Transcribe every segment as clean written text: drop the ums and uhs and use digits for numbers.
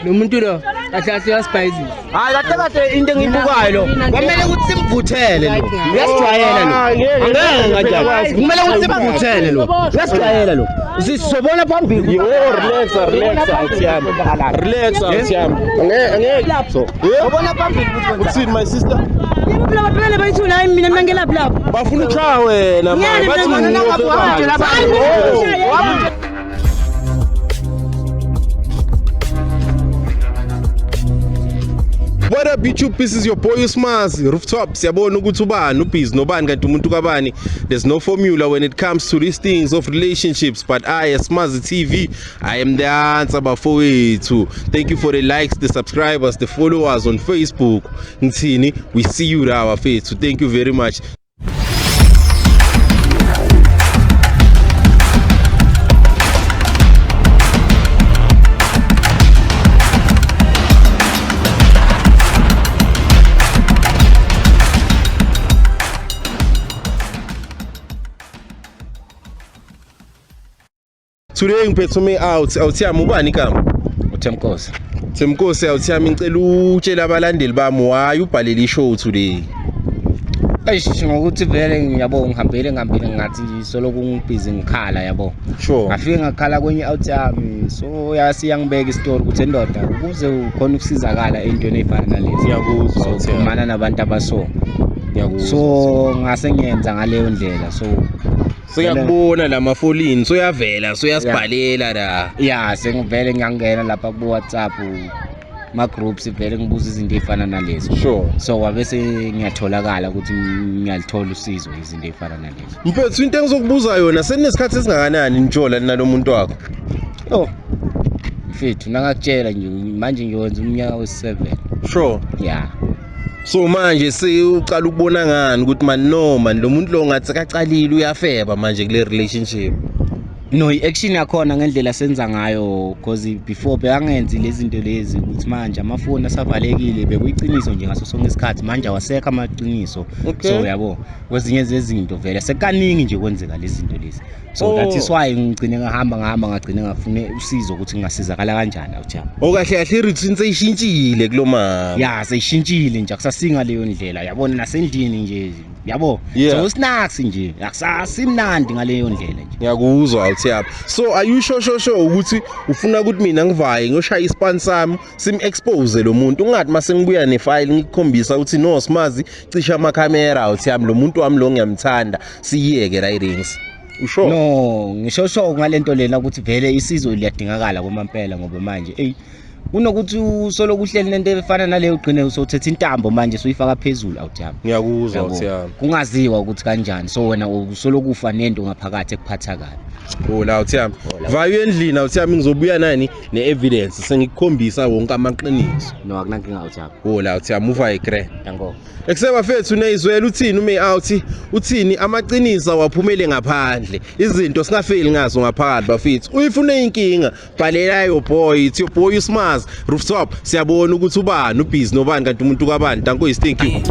Lo muntu lo kahle kahle uyasibhayizisa. Hayi, kahle kahle into engiyibukayo lo, kwamele ukuthi simvuthele lo. Uyasijwayela lo. Angeke kanjani. Kumele ukuthi simvuthele lo. Uyasijwayela lo. Sizobona phambili. Yo, relax, relax, awuthiyami. Relax, awuthiyami. Angeke, angeke. So, ubona phambili ukuthi Uthini, my sister? Yebo phela baphela bayithula, hayi mina mina ngelaphi lapho. Bafuna ukushaya wena manje. Ngiyani Bathi mina nguwe. Hayi, mina ngishaya. What up, YouTube? This is your boy Usmazi Rooftop. Siyabona ukuthi ubani ubhizi nobani kanti umuntu kabani. There's no formula when it comes to these things of relationships, but I, as Smazi TV, I am the answer bafowethu. Thank you for the likes, the subscribers, the followers on Facebook. Ngithini, we see you la bafethu. Thank you very much. Today ngiphethe ume out. Awuthiyami, ubani igama? uThemkosi. Themkosi, awuthiyami, ngicela utshele abalandeli bami why ubhalele i-show today. Eish, ngokuthi vele ngiyabo ngihambile ngihambile, ngathi soloku ngibhizi ngikhala, yabo. Ngafike ngakhala kwenye out yami, so yasiyangibeka isitori ukuthi endoda ukuze ukhona ukusizakala entweni ey'fana nalezi. Ngiyakuzwa, So awuthiyami. xhumana nabantu abaso. Ngiyakuzwa. So ngase ngiyenza ngaleyo ndlela, so Siyakubona la mafolini, soyavela, soyasibhalela la. Ya, sengivele ngiyangena lapha ku-WhatsApp ma-groups, vele ngibuza izinto ey'fana nalezo. So wabe ngiyatholakala ukuthi ngiyalithola usizo, izinto ey'fana nalezo. Mfethu, into engizokubuza yona, seninesikhathi esingakanani nijola nalo muntu wakho? Yo mfethu, nangakutshela nje manje ngiyowenza umnyaka wesi-7. Ya. So manje sewuqala ukubona ngani ukuthi man, no man, lo muntu lo ngathi sekacalile uyafeba manje kule relationship? No, i-action yakhona ngendlela senza ngayo, cause before bekangenzi lezi zinto lezi, ukuthi manje amafoni asavalekile, bekuyiciniso nje ngaso sonke isikhathi, manje awasekho amaqiniso. So yabo, kwezinye zezinto vele sekaningi nje kwenzeka lezi zinto lezi, so that is why ngigcine ngahamba ngahamba ngagcine ngafune usizo ukuthi ngingasizakala kanjani, awuthiyami. Okahle kahle i-routine seyishintshile kulo mama. Ya, seyishintshile nje, akusasinga leyo ndlela, yabona, nasendlini nje, yabo. So snacks nje akusasimnandi ngaleyo ndlela nje. Ngiyakuzwa, awuthiyaphi. So are you sure, sure, sure ukuthi ufuna ukuthi mina ngivaye ngiyoshaya ispan sami, sim expose lo muntu, ungathi mase ngibuya nefile ngikukhombisa ukuthi no Simazi, cisha amakhamera, awuthiyami, lo muntu wami lo ngiyamthanda, siyeke la i-rings? Usho? No, ngisho sho ngalento lena ukuthi vele isizo liyadingakala kwamampela, ngoba manje ey kunokuthi usoloku uhleli nento efana naleyo, ugcine usothetha intambo manje suyifaka phezulu, awuthiyami. Ngiyakuzwa, Yabo. awuthiyami. Kungaziwa ukuthi kanjani, so wena usoloku ufa nento ngaphakathi ekuphatha kabi. Oh la, awuthiyami, vayo endlini, awuthiyami, ngizobuya nani ne-evidence sengikukhombisa wonke amaqiniso. No, akunankinga, awuthiyami. Oh la, awuthiyami, uvaye grand. Danko. Ekusebafethu, neyizwela uthini ume out, uthini amaqiniso awaphumele ngaphandle, izinto singafeli ngazo ngaphakathi bafethu. Uyifuna inkinga, bhalela your boy. It's your boy Usmaz Rooftop. Siyabona ukuthi ubani ubhizi nobani kanti umuntu kabani. Danko is thank you.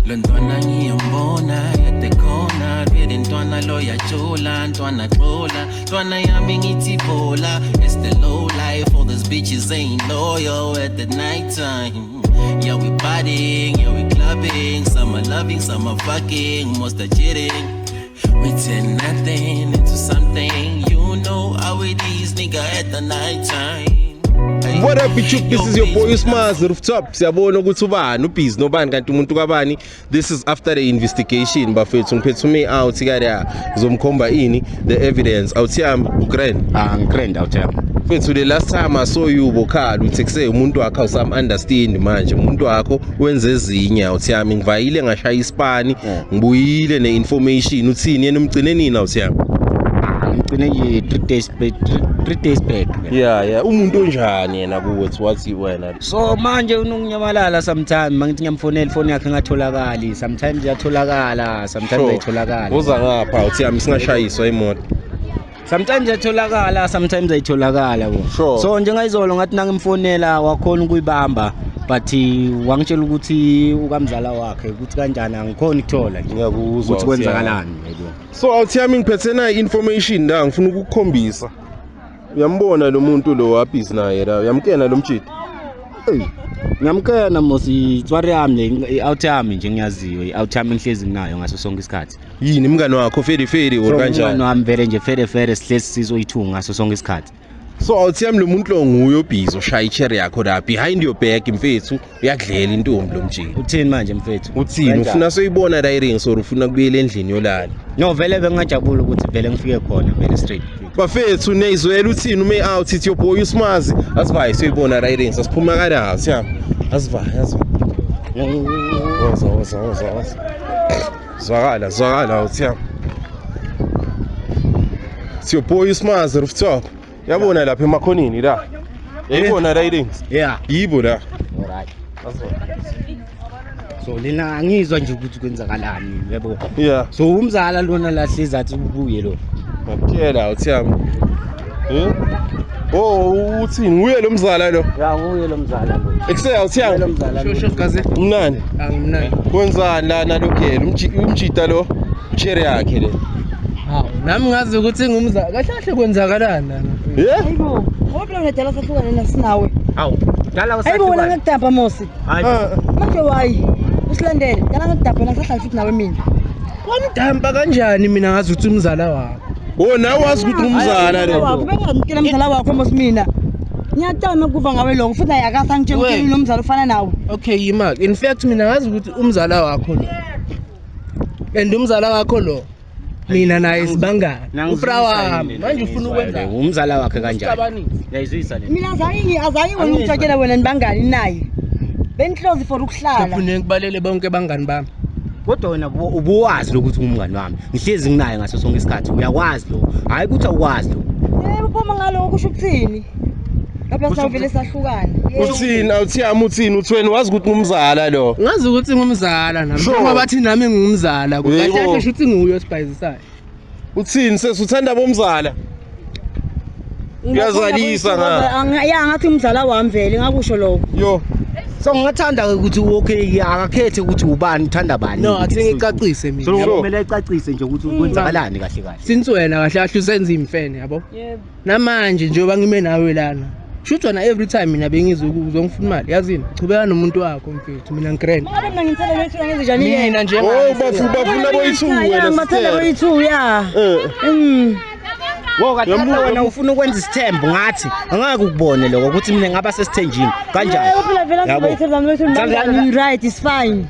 Lo ntwana ngiyambona at the corner, vele ntwana lo yajola, ntwana xola, ntwana yami ngithi bola. It's the low life, all these bitches ain't loyal at the night time. Yeah, we partying, yeah, we clubbing, some are loving, some are fucking, most are cheating. We turn nothing into something, you know how it is, nigga, at the night time. Hey. What up, YouTube? This is your boy Usmaz Rooftop. Siyabona ukuthi ubani ubhizi nobani kanti umuntu kabani. This is after the investigation bafethu. Ngiphethe ume out kada, ngizomkhomba ini the evidence. Awuthiyami, ugrand? Ah, ngigrand, awuthiyami. Mfethu, the last time I saw you bokhala uthi kuse umuntu wakho awusam understand manje, umuntu wakho wenze ezinye, awuthiyami. Ngivayile ngashaya isipani, ngibuyile ne-information. Uthini yena, umgcine nini, awuthiyami? Ah, ngigcine nje 3 days back, 3 days back. Yeah, umuntu onjani yena kuwe, wathi wena? So manje unokunyamalala sometime, mangithi ngiyamfonela ifoni yakhe ingatholakali, sometimes iyatholakala, sometimes ayitholakali. Uza ngapha, awuthiyami, singashayiswa imoto. Sometimes iyatholakala, sometimes ayitholakala, yabo. So njengayizolo ngathi nangimfonela wakhona ukuyibamba, but wangitshela ukuthi ukamzala wakhe, ukuthi kanjani angikhoni ukuthola nje Ngiyakuzwa, ukuthi kwenzakalani, yabo. So awuthiyami, ngiphethe nayi information la, ngifuna ukukukhombisa. Uyambona lo muntu lo wabhizi naye la, uyamkena lo mjidi. Ngiyamkena mos itswari yami le, i-out yami nje ngiyaziyo, i-out yami ngihlezi nginayo ngaso sonke isikhathi. Yini mngani wakho feri feri or So, umngani kanjani? wami vele nje fere fere sihlezi sizoyi-two ngaso sonke isikhathi. So awuthi yami lo muntu lo nguye obhizi oshaya icherry yakho la behind your back mfethu, uyakudlela intombi lo mjidi. Uthini manje mfethu? Uthini? Kanjani? Ufuna soyibona la i-ring or ufuna kubuyela endlini yolala? No, vele bengingajabula ukuthi vele ngifike khona vele straight. Bafethu neyizwela uthini ume out, it's your boy uSmazi. Asivaye soyibona la i-ring, sasiphuma kada siyami. Asivaye, asivaye. Woza woza woza woza. Zwakala, zwakala awuthi yami. It's your boy uSmazi rooftop. Yabona lapha emakhoneni la. Yayibona la i-rings. Yeah. Yibo la. Alright. So lena angizwa nje ukuthi kwenzakalani, yabo. Yeah. So umzala lona lahlezi athi ubuye lo. Ngakutshela awuthi yami. Eh? Oh, uthini? Nguye lo mzala lo. Ya nguye lo mzala lo. Ekuse awuthi yami. Mzala lo. Sho gaze. Mnani. Angimnani. Kwenzani lana lo gele umjita lo cherry yakhe le. Hawu, nami ngazi ukuthi ngumzala. Kahle kahle kwenzakalani lana? Yeah? Hayibo, ngoba phela wena dala sahlukane nasinawe. Hawu, dala Hayibo wena ngakudampa Mosi. Hayi. Manje wayi usilandele. Dala ngakudampa wena sahlala futhi nawe mina. Wamdampa kanjani mina ngazi ukuthi umzala wakho? Oh, nawe wazi ukuthi ngumzala lo. Wakho bengingazimkela mzala wakho Mosi mina. Ngiyacama ukuva ngawe lokho futhi naye akasangitshela ukuthi lo mzala ufana nawe. Okay, yima. In fact mina ngazi ukuthi umzala wakho lo. And umzala wakho lo mina naye sibangani. Ufra wami. Manje ufuna ukwenza umzala wakhe kanjani? Usicabanise. Ngiyayizwisa le. Mina azange wena ungitshela wena nibangani naye. Benihlozi for ukuhlala. Kufuneka ngibalele bonke bangani bami. Kodwa wena ubuwazi lokuthi ungumngani wami. Ngihlezi nginaye ngaso sonke isikhathi. Uyakwazi lo. Hayi ukuthi awukwazi lo. Yebo phuma ngaloko kusho ukuthini? Lapha sawuvele sahlukana. Uthini awuthi yami uthini uthi wena wazi ukuthi ngumzala lo. Ngazi ukuthi ngumzala nami. Sure. Ngoba bathi nami ngumzala. Yebo. Kahle kahle shuthi nguye osibhayizisayo. Uthini sesuthanda bomzala? Uyazalisa nga. Ya ngathi umzala wami vele ngakusho lokho. Yo. So ngingathanda ukuthi okay akakhethe ukuthi ubani uthanda bani. No, athi ngicacise mina. So Sure. kumele ecacise nje ukuthi kwenzakalani kahle kahle. Since wena kahle kahle usenza imfene yabo. Yebo. Namanje njengoba ngime nawe lana. Shuthi wena every time mina bengizokuzwa ngifuna imali yazini. Chubeka nomuntu wakho mfethu mina ngigrand. Mangabe mina ngithanda bethu ngenze njani yena? Mina nje Oh, bafuna boyi-two wena. Ngibathanda sister. boyi-two ya. Eh. Wo kahle Uyambuka wena ufuna ukwenza isithembu ngathi angeke ukubone lokho ukuthi mina ngaba sesithenjini kanjani. Yebo phela vele Yabo. ngibathanda bethu nibangani right is fine.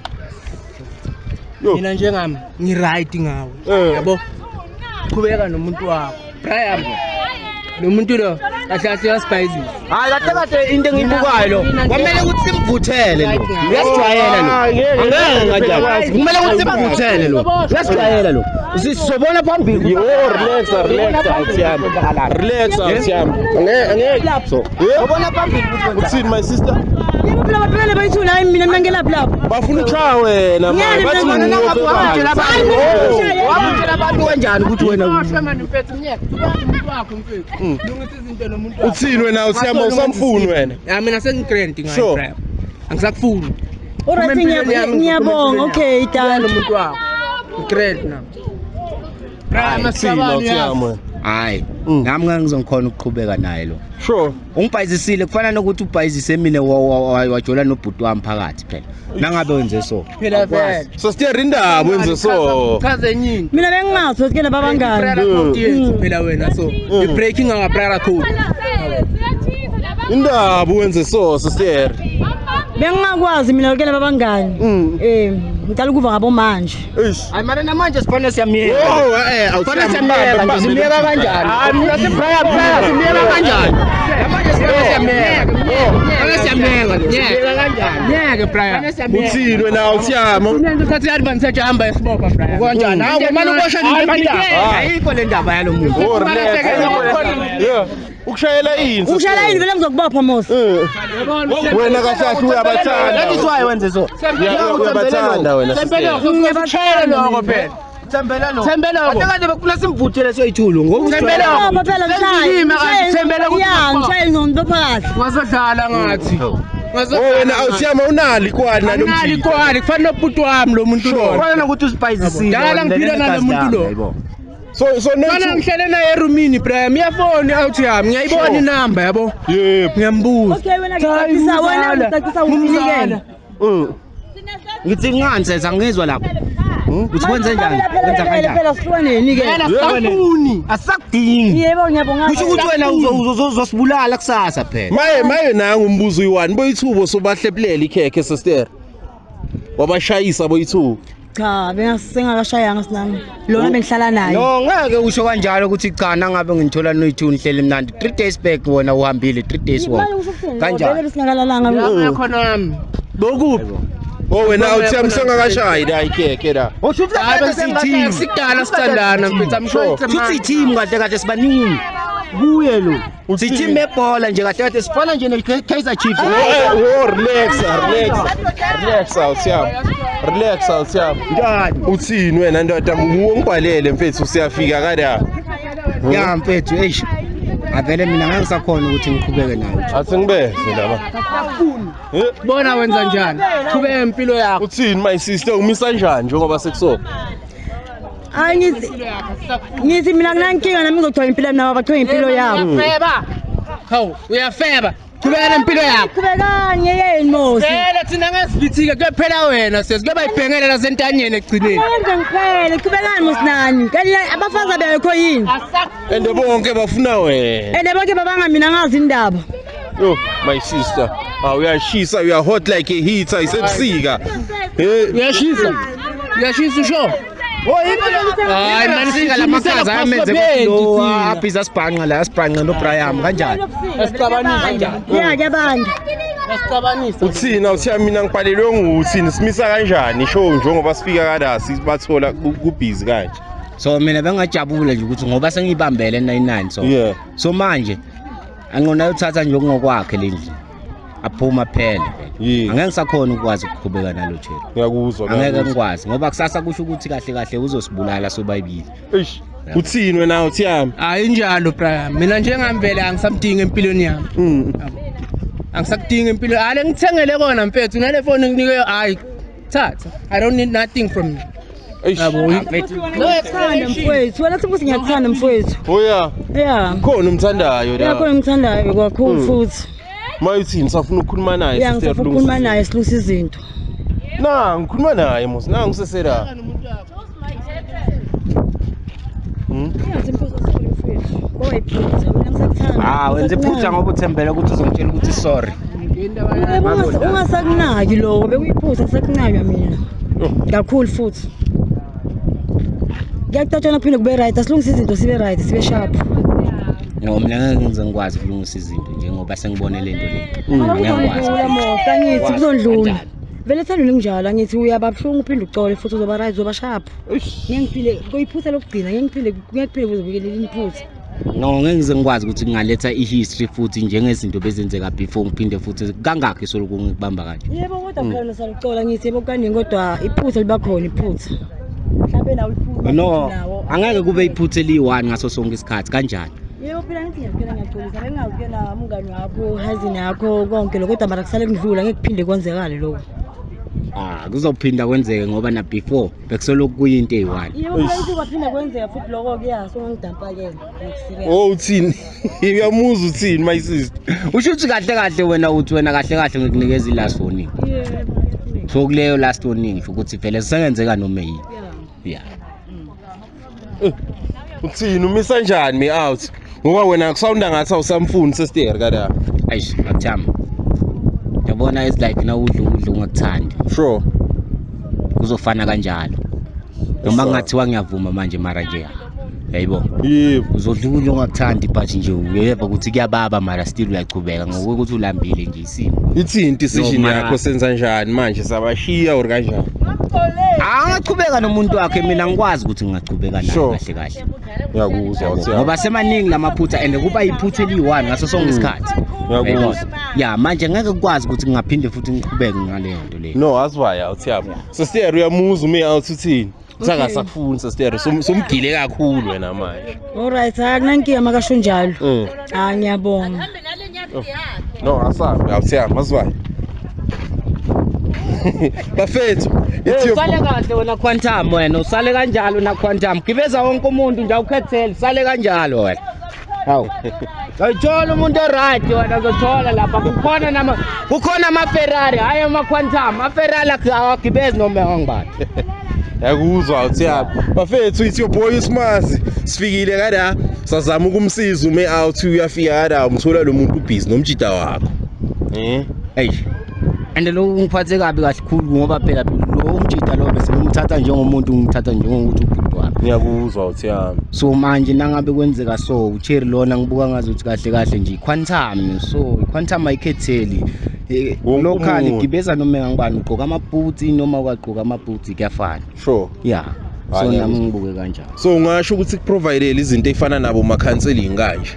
Yo. mina njengami ngi-right ngawe. Eh. Yabo. Chubeka nomuntu wakho. Brian. Lo muntu lo kahle kahle uyasibhayizisa. Hayi kahle kahle into engiyibukayo lo. Kwamele ukuthi simvuthele lo. Uyasijwayela lo. Angeke kanjani. Kumele ukuthi simvuthele lo. Uyasijwayela lo. Sizobona phambili. Yo, relax, relax awuthi yami. Relax awuthi yami. Angeke angeke. So, ubona phambili ukuthi Uthini my sister? Yebo phela baphela boyi-two la mina mina ngelaphi lapho. Bafuna ukushaya wena Ngiyani manje. Bathi mina nguwe wamtshela ofebayo. abantu. Wamtshela abantu kanjani ukuthi wena Boshwe mani mfethu myeke. Chubeka nomuntu wakho mfethu. Lungisa izinto nomuntu wakho. Uthini wena awuthi yami awusamfuni wena? Ya mina sengigrand ngaye Sure. Brian. Angisakufuni. Alright ngiyabonga okay done. Nomuntu wakho. Ngigrand na. Brian Uthini masabani awuthi yami wena? Hayi, nami ngeke ngizokhona ukuqhubeka naye lo. Sure. Ungibhayizisile kufana nokuthi ubhayizise mina wajola nobhuti wami phakathi phela. Nangabe wenze so. Phela vele. So sister indaba wenze so. Chaze enye into. Mina bengingazi ukuthi kena babangani. Brother code yethu phela wena so. You breaking our brother code. Indaba wenze so sister. Bengingakwazi mina ukuthi kena babangani. Eh, ngicela ukuva ngabo manje. Eish. Hayi mara namanje sifane siyamyeka. Oh, eh awuthi Sifane siyamyeka nje simyeka kanjani? Hayi mina sibraya braya simyeka kanjani? Namanje sifane siyamyeka. Sifane siyamyeka nje simyeka kanjani? Ngeke Brian. Uthini wena awuthi yami? Unento uthatha i-advantage hamba esibopha Brian. Kanjani? Hawu manje uboshwe nje. Ayikho le ndaba yalo muntu. Oh, relax. Yeah. Ukushayela ini? Ungishayela yini vele ngizokubopha Mosi? Wena kahle kahle uyabathanda. That is why wenze so. Uyabathanda wena. sister. Ngiyabashayela lokho phela. Thembela lo. Thembela lo. Kahle kahle bekufuna simvuthele soyithulo ngoba Thembela lo. Bopha phela ngishaye. Thembela ukuthi Ya, ngishaye ngizongibopha kahle. Ngazodlala ngathi. Oh wena awuthi yami awunalo ikwani nalo Anali mjita. kwali kufana nobhuti wami lo muntu lo. Kufana nokuthi usibhayizisile. Dala ngiphila nalo muntu lo. So Mfana no. ngihlele naye erumini Brian, iyafoni out yami, ngiyayibona Sure. inamba yabo. Yebo. Ngiyambuza. Okay, wena Cha, ngicacisa, wena ngumzala. ngicacisa usinikele. Ngumzala. Ngithi ngani sesa ngizwa lapho. Uthi kwenze njani? Wenza Phela kanjani? phela sihlukaneni ke. Phela sisafuni. Asakudingi. Yebo ngiyabonga. Kusho ukuthi wena uzosibulala kusasa phela. Maye nangu umbuzo uyi-one boyithubo sobahlephulela ikhekhe sister. Wabashayisa boyithubo. Cha, bengasengakashayanga sinami. Lona bengihlala naye. No, ngeke usho kanjalo ukuthi cha nangabe ngithola noyi-2 nihleli mnandi. 3 days back wona uhambile 3 days Manje wona. usho ukuthini? Kanjani? Vele singakalalanga. Ngekho nami. Bokuphi? Oh wena awuthi yami sengakashayi la ikhekhe la. Osho ukuthi Hayi kahle besithi sikudala sithandana mfethu I'm sure it's a Futhi man. i-team kahle kahle sibaningi. Kuye lo. Sithi ebhola nje kahle kahle sifana nje ne-Kaizer Chiefs. Oh, relax, relax. Relax awuthi yami. Relax awuthi yami. Njani? Uthini wena ndoda nguwe ongibhalele mfethu siyafika kada. Ya mfethu eish. Avele mina ngeke ngisakhona ukuthi ngiqhubeke nayo. Athi ngibeze laba. Bona wenza njani? Qhubeka impilo yakho. Uthini my sister umisa njani njengoba sekuso? Hayi ngithi mina nginankinga nami ngizothola impilo yami nabo bathola impilo yabo. Uyafeba. Hawu, uyafeba. Qhubeka nempilo yakho. Qhubekani ngeyeni mosi. Vele thina ngesibithike kuyophela wena sesi kuyoba ibhengele lasentanyeni ekugcineni. Yenze ngiphele, qhubekani mosi nani. Kanti abafazi abekho yini? And bonke bafuna wena. Ene bonke babanga mina ngazi indaba. Yo my sister. Ah uyashisa, you are hot like a heater isebusika. Eh Uyashisa. Uyashisa usho. Hayi mani lamakhaza amenze ukuthi lo abhiza asibhanqa la asibhanqa no Brian kanjani? Asixabanise. Ya kuyabanda. Asixabanise. Uthini awuthi mina ngibhalelwe nguthini simisa kanjani show njengoba sifika kada sibathola kubhizi kanje. So mina bengajabula nje ukuthi ngoba sengiyibambele 99 so. Yeah. So manje angqona yothatha nje okungokwakhe lendlu. Aphuma phela vele. Yeah. Angeke ngisakhona ukwazi ukuqhubeka nalo Jerry. Ngiyakuzwa. Angeke ngikwazi ngoba kusasa kusho ukuthi kahle kahle uzosibulala sobayibili. Eish. Uthini wena awuthi yami? Hayi injalo Brian. Mina njengami vele angisamdingi empilweni yami. Angisakudingi empilweni. Ale ngithengele kona mfethu nale phone nginike hayi thatha. I don't need nothing from you. Eish. Yabo. Ngiyakuthanda mfowethu. Wena sibuthi ngiyakuthanda mfowethu. Oh yeah. Yeah. Khona umthandayo la. Yakho ngimthandayo kakhulu futhi. Maye uthini safuna ukukhuluma naye Ya sister ngisafuna ukukhuluma naye silungisa izinto. Na ngikhuluma naye mos. Na ngisesera. Ngiyathi mfowethu sorry mfowethu. Koyiphutha mina ngisakuthanda. Ah wenze iphutha ngoba uthembele ukuthi uzongitshela ukuthi sorry. Ungasakunaki lokho bekuyiphutha ngisakunaka mina. Kakhulu futhi. Kuyakutatshana kuphinde kube right, asilungise izinto sibe right, sibe sharp. No mina ngeke ngize ngikwazi ukulungisa izinto njengoba sengibone le nto le. Angeke ngikwazi. Kuzondlula moto angithi kuzondlula. Kanjani? Vele ethandweni kunjalo angithi uyaba buhlungu uphinde ucole futhi uzoba right uzoba sharp. Ngeke ngiphile kuyiphutha lokugcina ngeke ngiphile ngeke kuphile kuze kubukelele iphutha. No ngeke ngize ngikwazi ukuthi ngingaletha i-history futhi njengezinto bezenzeka before ngiphinde futhi kangakhi soloku ngikubamba kanje. Yebo kodwa phela nasalucola ngithi yebo kaningi kodwa iphutha liba khona iphutha. Mhlawumbe nawe iphutha. No nawo. angeke kube iphutha eliyi-one ngaso sonke isikhathi kanjani? Yebo phela ngithi ngiyaphela ngiyaxolisa bengazi ke na umngani wakho, cousin yakho konke lokho kodwa mara kusale kudlula ngeke kuphinde kwenzekale lokho. Ah kuzophinda kwenzeke ngoba na before bekusoloku kuyinto eyi-one. Yebo phela ngithi kwaphinda kwenzeka futhi lokho kuya so ngidampa ke. Serious. Oh uthini? Uyamuzwa uthini my sister? Usho ukuthi kahle kahle wena uthi wena kahle kahle ngikunikeza i-last warning. Yebo. So kuleyo last warning ngisho ukuthi vele sengenzeka noma yini. Yeah. Yeah. Uthini umisa njani me out? Ngoba wena kusawunda ngathi awusamfuni sister kada. Eish akuthami. Yabona it's like na udla ukudla ungakuthandi. Sure. Kuzofana kanjalo. Noma kungathiwa ngiyavuma manje mara nje yayibo. Yebo. Uzodla ukudla ongakuthandi but nje uyeva ukuthi kuyababa mara still uyachubeka ngokuthi ulambile nje isimo. Ithini decision No, mara- yakho senza njani manje sabashiya or kanjani? Angachubeka nomuntu wakhe mina ngikwazi ukuthi ngingachubeka naye Sure. kahle kahle. Ngiyakuzwa awuthi yami. Ngoba semaningi lamaphutha and kuba iphutha eliyi-one ngaso sonke isikhathi. Ngiyakuzwa. Ya manje ngeke kukwazi ukuthi ngingaphinde futhi ngiqhubeke ngaleyo nto leyo. No asivaye awuthi yami. Sister uyamuzwa me out uthini? Usangasakufuni sister somgile kakhulu wena manje. Alright, akunankinga makasho njalo. Ah ngiyabonga. No asabe awuthi yami asivaye. Bafethu, it's your Usale kahle wena Quantum, wena usale kanjalo na Quantum. Gibeza wonke umuntu nje, awukhetheli, usale kanjalo wena. Hawu. Uyithola umuntu oright wena, uzothola lapha kukhona ama Ferrari, hayi ama Quantum, ama Ferrari awagibezi noma ngangibani. Yakuzwa uthi yaphi. Bafethu, it's your boy uSmazi. Sifikile kada sazama ukumsiza ume out, uyafika kada umthola lo muntu ubusy nomjida wakho. Eh? Hey. And lo ngiphathe kabi kahle khulu ngoba phela lo umjida lo bese ngimthatha njengomuntu, ngimthatha njengokuthi ubhuti wami. Ngiyakuzwa uthi yami. So manje nangabe kwenzeka so, uCherry lona ngibuka ngazi ukuthi kahle kahle nje iQuantum, so iQuantum ayikhetheli. Wonke Local umuntu. igibeza noma ngangibani, ugqoka amaboots noma ungagqoka amaboots, kuyafana. Yeah, so Hayi, nami ngibuke kanjalo. So ungasho ukuthi kuprovide izinto ezifana nabo ma counseling kanje?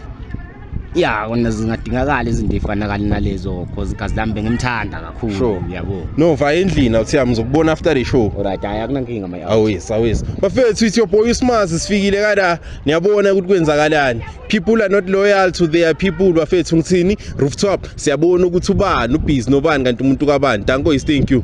Ya, kona zingadingakala izinto ey'fana kanye nalezo, cause igazi lami bengimthanda kakhulu. Yabo. No, vaya endlini awuthi yami, ngizokubona after the show. Alright, hayi, akunankinga my. Awesi, awesi. Bafethu, it's your boy uSmazi, sifikile kada niyabona ukuthi kwenzakalani. People are not loyal to their people bafethu, ngithini? Rooftop, siyabona ukuthi ubani ubusy nobani kanti umuntu kabani. Danko is thank you.